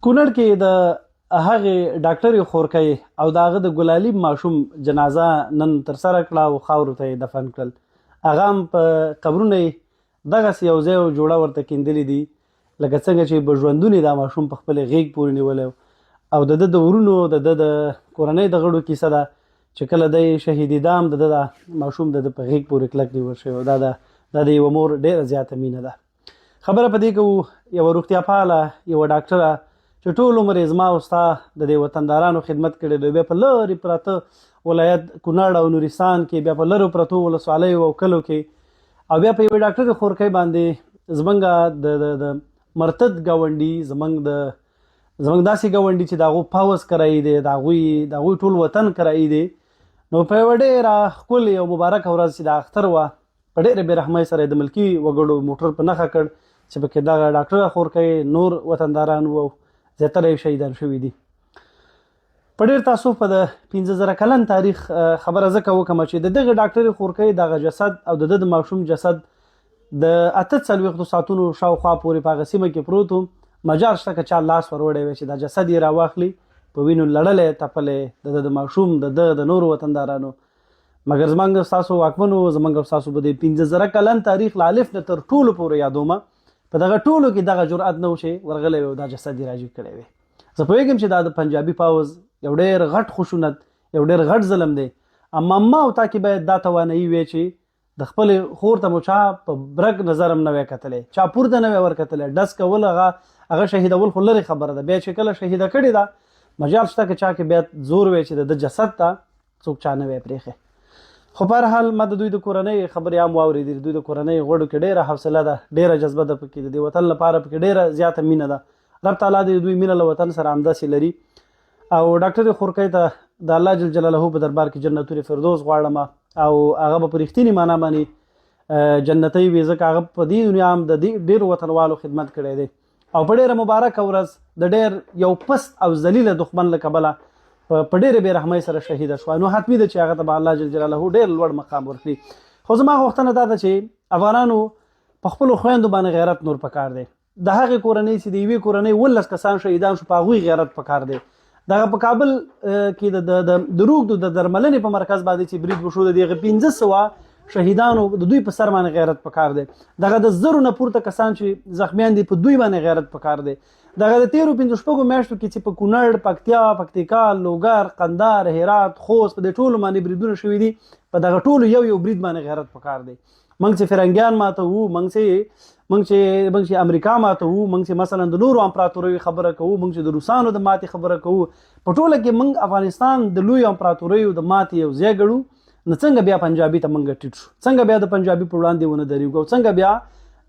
کونړ کې د هغې ډاکټرې خورکۍ او د هغه د ګلالي ماشوم جنازه نن ترسره کړه او خاورو ته یې دفن کړل. هغه هم په قبرونه یې دغسې یو ځای او جوړه ورته کیندلي دي لکه څنګه چې په ژوندون یې دا ماشوم په خپلې غېږ پورې نیولی او د ده د ورونو د ده د کورنۍ د غړو کیسه ده چې کله دی شهیدېده هم د ده دا ماشوم د ده په غېږ پورې کلک نیول شوی. دا د دا د یوه مور ډېره زیاته مینه ده. خبره په دې کوو، یوه روغتیاپاله، یوه ډاکټره چې ټول عمر یې زما او ستا د دې وطندارانو خدمت کړی دی، بیا په لرې پراته ولایت کونړ او نورستان کې، بیا په لرو پرتو ولسوالیو او کلو کې، او بیا په یوې ډاکټرې خورکۍ باندې زمونږ د د د مرتد ګاونډي، زمونږ د زمونږ داسې ګاونډي چې د هغو پوځ کرایي دی، د هغوی ټول وطن کرایي دی، نو په یوه ډېره ښکلې او مبارکه ورځ چې د اختر وه، په ډېره بې رحمۍ سره یې د ملکي وګړو موټر په نښه کړ چې پکې دغه ډاکټره خورکۍ، نور وطنداران وو او زیاتره یې شهیدان شوي دي. په ډېر تاسف په د 5000 کلن تاریخ خبره ځکه وکم چې د دغه ډاکټرې خورکۍ دغه جسد او د ده د ماشوم جسد د 48 ساعتونو شاوخوا پورې په هغه سیمه کې پروت و. مجال شته که چا لاس وروړی وی چې دا جسد یې راواخلي، په وینو لړلی تپلی د ده د ماشوم، د ده د نورو وطندارانو. مګر زمونږ ستاسو واکمنو زمونږ او ستاسو په دې 5000 کلن تاریخ له الف نه تر ټولو پورې یادومه، په دغه ټولو کې دغه جرأت نه و چې ورغلی وی او دا جسد یې راجیګ کړی وی. زه پوهېږم چې دا د پنجابي پوځ یو ډېر غټ خشونت، یو ډېر غټ ظلم دی، اما ما او تا کې باید دا توانایي وی چې د خپلې خور ته مو چا په برګ نظر هم نه وی کتلی، چا پورته نه وی ورکتلی. ډز کول هغه هغه شهیدول خو لرې خبره ده، بیا چې کله شهیده کړې ده، مجال شته که چا کې بیا زور وی چې د ده جسد ته څوک چا نه وی پرېښی. خو په هر حال ما د دوی د کورنۍ خبرې هم واورېدې. د دوی د کورنۍ غړو کې ډېره حوصله ده، ډېره جذبه ده پکې، د دې وطن لپاره پکې ډېره زیاته مینه ده. رب تعالی دې دوی مینه له وطن سره همداسې لري او ډاکټر خورکۍ ته د الله جل جلاله په دربار کې جنتونه فردوس غواړم او هغه به په رښتیني معنا باندې جنتي وي، ځکه هغه په دې دنیا هم د ډېرو وطنوالو خدمت کړی دی او په ډېره مبارکه ورځ د ډېر یو پست او ذلیله دښمن له کبله په ډېرې بې رحمۍ سره شهیده شوه. نو حتمي ده چې هغه ته به الله جل جلاله ډېر لوړ مقام ورکړي. خو زما غوښتنه دا ده چې افغانانو په خپلو خویندو باندې غیرت نور پکار دی. د هغې کورنۍ چې د یوې کورنۍ 17 کسان شهیدان شو، په هغوی غیرت پکار دی. دغه په کابل کې د د د روږدو د درملنې په مرکز باندې چې برید وشو، د دغه 500 شهیدانو د دوی په سر باندې غیرت پکار دی. دغه د زرو نه پورته کسان چې زخمیان دي، په دوی باندې غیرت پکار دی. دغه د تیرو 5 شپږو میاشتو کې چې په کونړ، پکتیا، پکتیکا، لوګر، قندهار، هرات، خوست په دې ټولو باندې بریدونه شوي دي، په دغه ټولو یو یو برید باندې غیرت پکار دی. موږ چې فرنګیان ماته وو، موږ چې امریکا ماته وو، موږ چې مثلا د نورو امپراتوریو خبره کوو، موږ چې د روسانو د ماتې خبره کوو، په ټوله کې موږ افغانستان د لوی امپراتوریو د ماتې یو ځای ګڼو. نو څنګه بیا پنجابي ته موږ ټیټ شو؟ څنګه بیا د پنجابي په وړاندې ونه درېږو؟ او څنګه بیا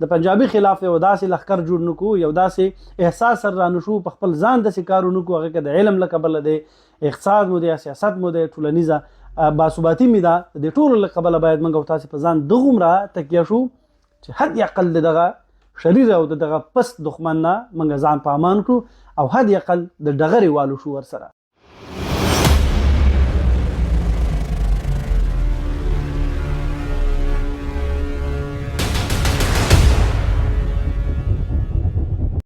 د پنجابي خلاف یو داسې لښکر جوړ نکو، یو داسې احساس سره رانه شو، په خپل ځان داسې کار ونکو؟ هغه که د علم له کبله دی، اقتصاد مو دی، سیاست مو دی، ټولنیزه باثباتي مې ده، د ټولو له کبله باید موږ او تاسې په ځان دغومره تکیه شو چې حد اقل د دغه شریر او د دغه پست دښمن نه موږ ځان په امان کړو او حد اقل د ډغرې والو شو ورسره.